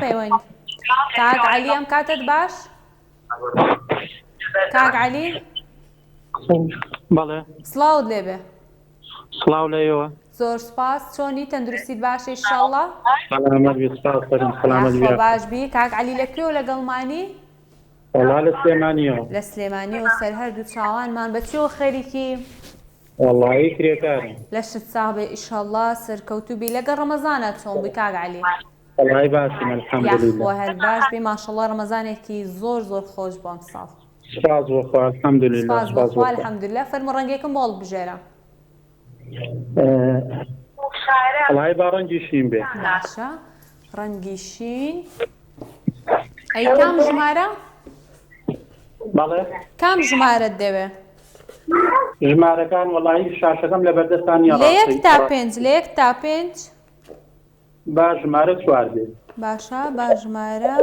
پەیوەند کاک عەلی ئەم کاتت باش کاک عەلی بەڵێ سڵاوت لێبێ سڵاو لە ئێوە. زۆر سوپاس چۆنی تەندروستیت باشە ئیشەڵا؟ سەلامەت بی سوپاس دەکەم سەلامەت بی یاخوا باش بی کاک عەلی لە کوێوە لەگەڵمانی؟ وەڵا لە سلێمانیەوە. لە سلێمانیەوە سەر هەردوو چاوانمان بە چیەوە خەریکی؟ وەڵایی کرێکارم. لەشت ساغ بێ ئیشەڵا سەرکەوتوو بی لەگەڵ ڕەمەزانا چۆن بووی کاک عەلی؟ وەڵایی باشم الحمدللە. یاخوا هەر باش بی ماشەڵا ڕەمەزانێکی زۆر زۆر خۆش بوو ئەمساڵ. سوپاس بۆ خوا الحمدللە سوپاس بۆ سوپاس بۆ خوا خوا. الحمدللە فەرموو ڕەنگێکم بۆ هەڵبژێرە. وەڵایی با ڕەنگی شین بێ. باشە ڕەنگی شین ئەی کام ژمارە؟ بەڵێ کام ژمارەت دەوێ؟ ژمارەکان وەڵایی شاشەکەم لەبەردەستان نییە لە یەک ڕاستی تا پێنج لە یەک تا پێنج با ژمارە چوار بێ. باشە با ژمارە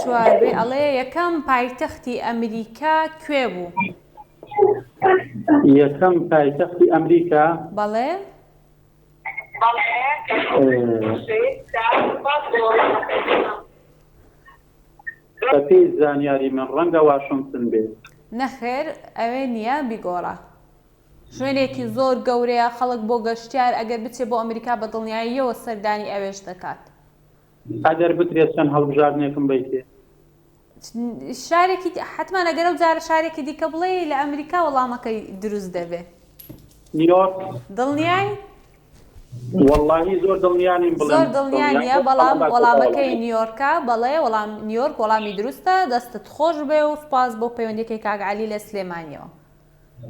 چوار بێ ئەڵێ یەکەم پایتەختی ئەمریکا کوێ بوو؟ یەکەم پایتەختی ئەمریکا؟ بەڵێ. بەپێی زانیاری من ڕەنگە واشنتن بێ. نەخێر ئەوێ نییە بیگۆڕە. شوێنێکی زۆر گەورەیە خەڵک بۆ گەشتیار ئەگەر بچێ بۆ ئەمریکا بە دڵنیاییەوە سەردانی ئەوێش دەکات. ئەگەر بکرێت چەند هەڵبژاردنێکم بەیتێ؟ شارێکی حەتمان ئەگەر ئەو جارە شارێکی دیکە بڵێی لە ئەمریکا وەڵامەکەی دروست دەبێ. نیۆرک. دڵنیای؟ وەڵاهی زۆر دڵنیا نیم بڵێم زۆر دڵنیا نییە بەڵام وەڵامەکەی نیۆرکە بەڵێ وەڵام نیۆرک وەڵامی دروستە دەستت خۆش بێ و سوپاس بۆ پەیوەندیەکەی کاک عەلی لە سلێمانیەوە.